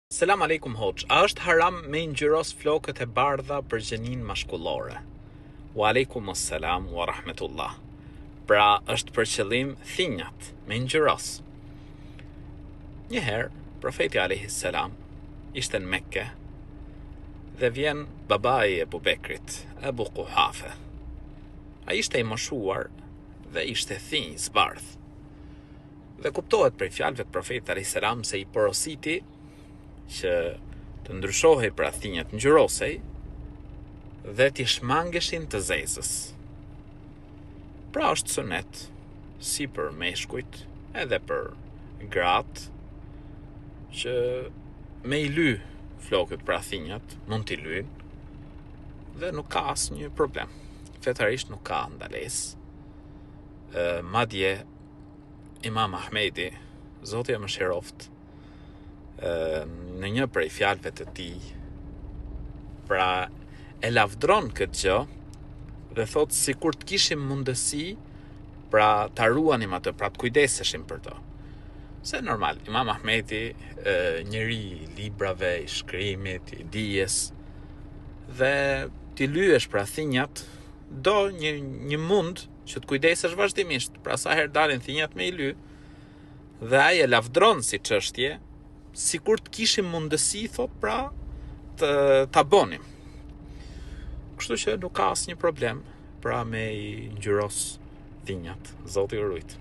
Selam alejkum hoxhë, a është haram me i ngjyros flokët e bardha për gjininë mashkullore? Wa alejkum selam wa rahmetullah. Pra është për qëllim thinjat me i ngjyros. Një herë profeti alejhi selam ishte në Mekke dhe vjen babai i Ebu Bekrit, Ebu Kuhafe. Ai ishte i moshuar dhe ishte thinjë zbardh. Dhe kuptohet prej fjalëve të profetit alayhis salam se i porositi që të ndryshohej pra thinjat ngjyrosej dhe t'i shmangeshin të zezës. Pra është sunet si për meshkujt edhe për gratë që me i ly flokët pra thinjat, mund t'i lyjnë dhe nuk ka asnjë problem. Fetarisht nuk ka ndalesë. Madje Imam Ahmedi, Zoti e mëshiroftë, në një prej fjalëve të tij, pra e lavdron këtë gjë dhe thotë sikur të kishim mundësi pra ta ruanim atë, pra të kujdeseshim për të. Se normal, Imam Ahmedi, njeri i librave, i shkrimit, i dijes, dhe t'i lyesh pra thinjat, do një, një mund që të kujdesesh vazhdimisht, pra sa herë dalin thinjat me i ly, dhe ai e lavdron si çështje, sikur të kishim mundësi, thot pra, të ta bënim. Kështu që nuk ka asnjë problem, pra me i ngjyros thinjat. Zoti ju rujt.